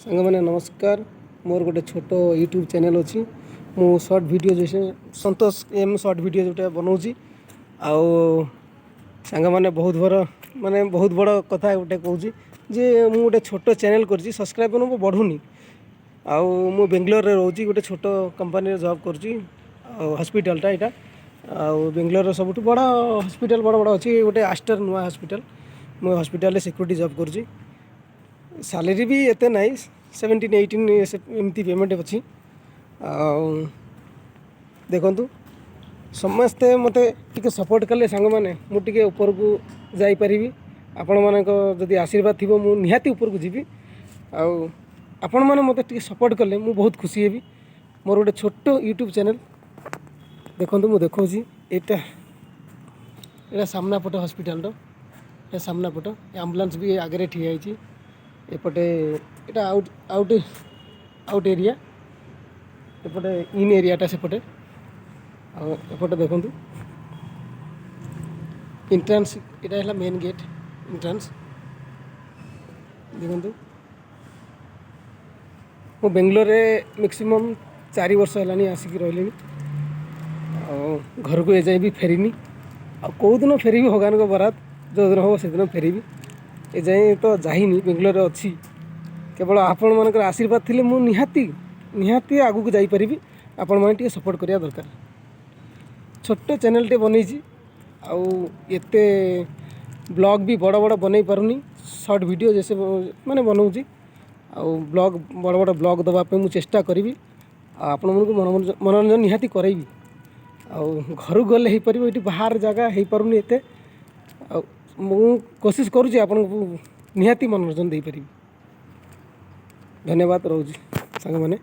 ସାଙ୍ଗମାନେ, ନମସ୍କାର। ମୋର ଗୋଟେ ଛୋଟ ୟୁଟ୍ୟୁବ୍ ଚ୍ୟାନେଲ୍ ଅଛି। ମୁଁ ସର୍ଟ ଭିଡ଼ିଓ, ସନ୍ତୋଷ ଏମ୍ ସର୍ଟ ଭିଡ଼ିଓ ଯେଉଁଟା ବନାଉଛି। ଆଉ ସାଙ୍ଗମାନେ, ବହୁତ ବଡ଼, ମାନେ ବହୁତ ବଡ଼ କଥା ଗୋଟେ କହୁଛି ଯେ ମୁଁ ଗୋଟେ ଛୋଟ ଚ୍ୟାନେଲ୍ କରିଛି। ସବସ୍କ୍ରାଇବର୍ ମୋ ବଢ଼ୁନି। ଆଉ ମୁଁ ବେଙ୍ଗଲୋରରେ ରହୁଛି, ଗୋଟେ ଛୋଟ କମ୍ପାନୀରେ ଜବ୍ କରୁଛି। ଆଉ ହସ୍ପିଟାଲଟା ଏଇଟା, ଆଉ ବେଙ୍ଗଲୋରର ସବୁଠୁ ବଡ଼ ହସ୍ପିଟାଲ, ବଡ଼ ବଡ଼ ଅଛି ଗୋଟେ ଆଷ୍ଟର ନୂଆ ହସ୍ପିଟାଲ। ମୁଁ ହସ୍ପିଟାଲରେ ସିକ୍ୟୁରିଟି ଜବ୍ କରୁଛି। ସାଲେରୀ ବି ଏତେ ନାହିଁ, 17 18 ଏମିତି ପେମେଣ୍ଟ ଅଛି। ଆଉ ଦେଖନ୍ତୁ, ସମସ୍ତେ ମୋତେ ଟିକେ ସପୋର୍ଟ କଲେ ସାଙ୍ଗମାନେ, ମୁଁ ଟିକେ ଉପରକୁ ଯାଇପାରିବି। ଆପଣମାନଙ୍କ ଯଦି ଆଶୀର୍ବାଦ ଥିବ, ମୁଁ ନିହାତି ଉପରକୁ ଯିବି। ଆଉ ଆପଣମାନେ ମୋତେ ଟିକେ ସପୋର୍ଟ କଲେ ମୁଁ ବହୁତ ଖୁସି ହେବି। ମୋର ଗୋଟେ ଛୋଟ ୟୁଟ୍ୟୁବ୍ ଚ୍ୟାନେଲ୍। ଦେଖନ୍ତୁ, ମୁଁ ଦେଖାଉଛି। ଏଇଟା ସାମ୍ନା ପଟ ହସ୍ପିଟାଲର, ଏ ସାମ୍ନା ପଟ ଆମ୍ବୁଲାନ୍ସ ବି ଆଗରେ ଠିଆ ହେଇଛି। ଏପଟେ ଏଇଟା ଆଉଟ୍ ଆଉଟ୍ ଆଉଟ୍ ଏରିଆ, ଏପଟେ ଇନ୍ ଏରିଆଟା ସେପଟେ। ଆଉ ଏପଟେ ଦେଖନ୍ତୁ ଏଣ୍ଟ୍ରାନ୍ସ, ଏଇଟା ହେଲା ମେନ୍ ଗେଟ୍ ଏଣ୍ଟ୍ରାନ୍ସ। ଦେଖନ୍ତୁ, ମୁଁ ବେଙ୍ଗଲୋରରେ ମ୍ୟାକ୍ସିମମ୍ 4 ବର୍ଷ ହେଲାଣି ଆସିକି ରହିଲିଣି ଆଉ ଘରକୁ ଏଯାଏଁ ବି ଫେରିନି। ଆଉ କେଉଁ ଦିନ ଫେରିବି, ଭଗବାନଙ୍କ ବରାଦ, ଯେଉଁଦିନ ହେବ ସେଦିନ ଫେରିବି। ଏଯାଏଁ ତ ଯାଇନି, ବେଙ୍ଗଲୋରରେ ଅଛି। କେବଳ ଆପଣମାନଙ୍କର ଆଶୀର୍ବାଦ ଥିଲେ ମୁଁ ନିହାତି ନିହାତି ଆଗକୁ ଯାଇପାରିବି। ଆପଣମାନେ ଟିକେ ସପୋର୍ଟ କରିବା ଦରକାର। ଛୋଟ ଚ୍ୟାନେଲ୍ଟେ ବନେଇଛି ଆଉ ଏତେ ବ୍ଲଗ୍ ବି ବଡ଼ ବଡ଼ ବନେଇ ପାରୁନି। ସର୍ଟ ଭିଡ଼ିଓ ଯେସେ ମାନେ ବନଉଛି। ଆଉ ବ୍ଲଗ୍, ବଡ଼ ବଡ଼ ବ୍ଲଗ୍ ଦେବା ପାଇଁ ମୁଁ ଚେଷ୍ଟା କରିବି ଆଉ ଆପଣମାନଙ୍କୁ ମନୋରଞ୍ଜନ ନିହାତି କରାଇବି। ଆଉ ଘରକୁ ଗଲେ ହେଇପାରିବ, ଏଇଠି ବାହାର ଜାଗା ହେଇପାରୁନି ଏତେ। ଆଉ ମୁଁ କୋସିସ୍ କରୁଛି, ଆପଣଙ୍କୁ ନିହାତି ମନୋରଞ୍ଜନ ଦେଇପାରିବି। ଧନ୍ୟବାଦ, ରହୁଛି ସାଙ୍ଗମାନେ।